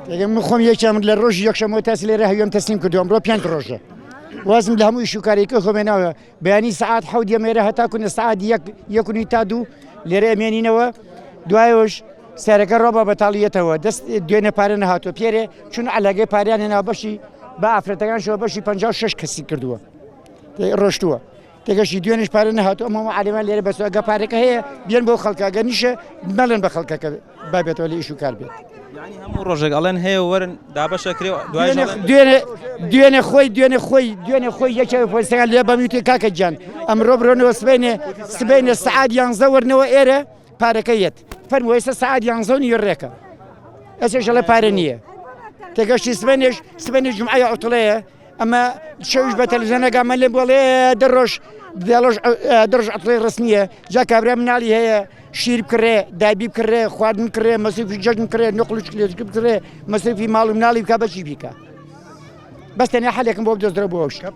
تێگەم من خۆم یەکیان لە ڕۆژی یەکشەمەوە تاس لێرە هەوێم تەسلیم کردو ئەمڕۆ پێنج ڕۆژە وازم لە هەموو ئیش و کارێکی خۆمێناوە بەیانی سەعات حەوت یەمێرە هەتا کونە سەعات یەک یەکونی تا دوو لێرە ئەمێنینەوە دوایەوەش سەرەکە ڕۆبە بەتاڵیەتەوە دەست دوێنێ پارە نەهاتوە پێرێ چون عەلاگەی پاریان هێنا بەشی بە ئافرەتەکان شەوە بەشی 56 کەسی کردووە ڕۆشتووە تێگەشی دوێنێش پارە نەهاتوو ئەمە عالەمان لێرە بەس ئەگە پارەکە هەیە بیەن بۆ خەڵکە ئەگەر نیشە مەڵێن بە خەڵکەکە با بێتەوە لە ئیش و کار بێت. یعنی هەموو ڕۆژێک ئەڵێن هەیە وەرن دابەشە کرێ دوای دوێنێ دوێنێ خۆی دوێنێ خۆی دوێنێ خۆی یەکێ پۆلیسەکان لێ بەمیوتی کاکە گیان ئەمڕۆ بڕۆنەوە سبەینێ سبەینێ سەعات یانزە وەرنەوە ئێرە پارەکە یەت فەرموو ئێستا سەعات یانزە و نیوە ڕێکە ئێستاش ئەڵێ پارە نییە تێگەشتی سبەینێش سبەینێ جومعەیە عوتڵەیە ئەمە شەویش بە تەلەڤیزیۆنەکە من لێم بڵێ دەڕۆژ دەڕۆژ دەڕۆژ عەتڵەی ڕسمیە جا کابرا مناڵی هەیە شیر بکڕێ دابی بکڕێ خواردن بکڕێ مەسرفی جەژن بکڕێ نقل و شکلێک بکڕێ مەسرفی ماڵ و مناڵی بکا بەچی بیکا بەس تەنیا حەلێکم بۆ بدۆزرە بۆ ئەو شتە.